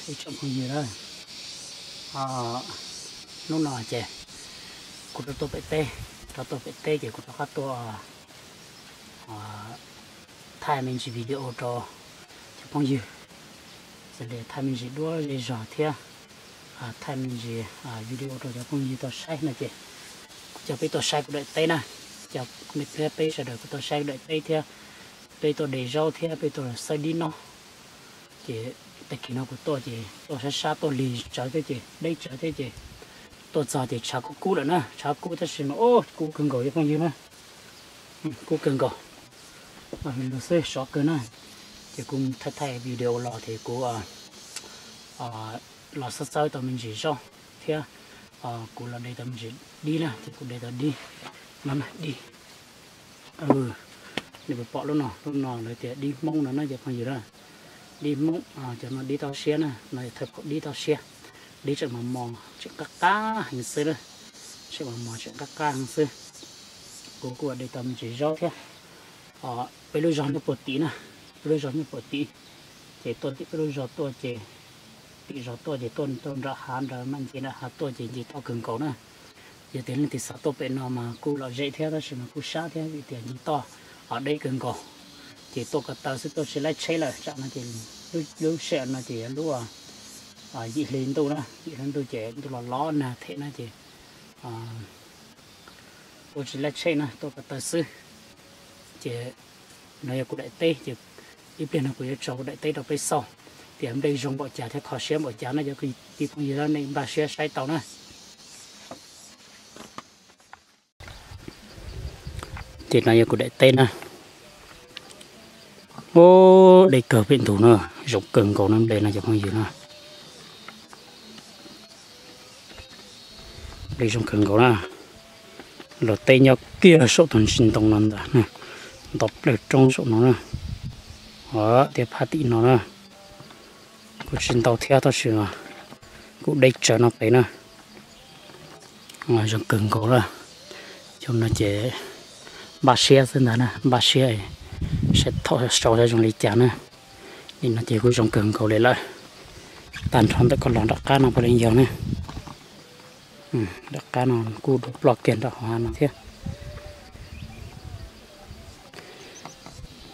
Ib tsoom phooj ywg na, hnub no ces kuv rov tuaj pem teb, rov tuaj pem teb ces kuv rov qab tuaj thaij me ntsis video rau cov phooj ywg, xws li thaij me ntsis duab zej zog thiab thaij me ntsis video rau cov phooj ywg tau saib no ces, cov peb tuaj saib kuv daim teb na, cov peb sawv daws kuv tuaj saib kuv daim teb thiab, peb tuaj de zaub thiab peb tuaj xawb dib noj. Ces tag kis no kuv tuaj ces tuaj sab sab tuaj lig tsawv thiab ces deb tsawv thiab ces tuaj txog ces tshav kub kub lawm na, tshav kub tab sis mas kub kawg nkaus cov phooj ywg na, kub kawg nkaus. Lus xwb sov kawg na. Ces kuv thaij thaij video los ces kuv los xawb xawb tau me ntsis zaub thiab kuv los de tau me ntsis dib na, ces kuv de tau dib no, dib, nej puas pom lub no, lub no lawv tias dib Hmoob no na cov phooj ywg na. Dib Hmoob, cov no dib toj siab na, no yog thawj phaum dib toj siab. Dib tseem mos mos tseem qab qab heev xwb na, tseem mos mos tseem qab qab heev xwb. Kuv kuj de tau me ntsis zaub thiab. Peb lub zos nyob puag tim na, peb lub zos nyob puag tim, ces tuaj tim peb lub zos tuaj ces, tim zos tuaj ces tuaj rau nram hav, nram maj nce nram hav tuaj ces nce toj kawg nkaus na. Yog tias leej twg xav tuaj pem no mas kuj lom zem thiab tab sis mas kuj sab thiab vim tias nce toj deb kawg nkaus. Ces tuaj ko taw xwb tuaj tsis laib tsheb lawm tsam no ces lub sij hawm no ces yog lub yim hli ntuj na, yim hli ntuj ces ntuj los los nag them na ces tuaj tsis laib tsheb na, tuaj ko taw xwb. Ces no yog kuv daim teb ces ib pliag no kuv yuav tso kuv daim teb rau peb xauj tias nplej zoo npaum cas thiab kho siab npaum cas no cov kwv tij phooj ywg nej npaj siab saib tau na. Ces no yog kuv daim teb na. Ub, deb kawg pem ntug na, zoo kawg nkaus na nplej no cov phooj ywg na. Nplej zoo kawg nkaus na. Luag teb nyob kiag saum tus ntsis ntoo no ntag, nto plawg roob saum no na. Tias phab tim no na, kuj tsis ntau thiab tab sis kuj deb tsawv no pem na. Zoo kawg nkaus na. Xyoo no ces npaj siab xwb ntag na, npaj siab saib thaum sau saib zoo li cas na. Nim no ces kuj zoo kawg nkaus li lawm. Tag nrho ntawm koj los nram qab no puav leej yog na. Nram qab no kuj dub ploj kiag nram hauv hav no thiab.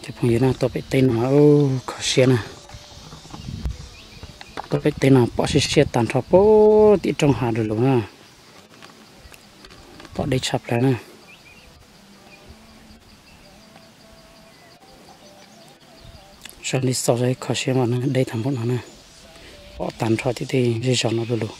Cov phooj ywg na, tuaj pem teb no kho siab na. Tuaj pem teb no pom siab siab tag nrho puag tim roob hav du lug na. Pom deb tshaj plaws na. Saib li xauj saib kho siab mas na, deb tag npaum no na. Pom tag nrho tim tej zej zog no du lug.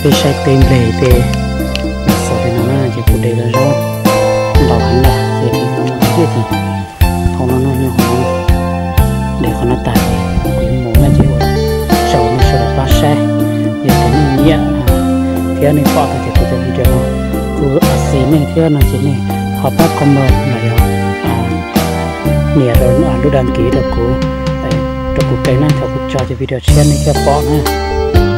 Peb saib peb nplej peb Thiab nej pom tau tias kuv cov video no kuv asik nej thiab no ces nej ho pab comment los yog nias rau lub đăng ký rau kuv, rau kuv kênh na, thaum kuv tso cov video tshiab nej thiaj pom na.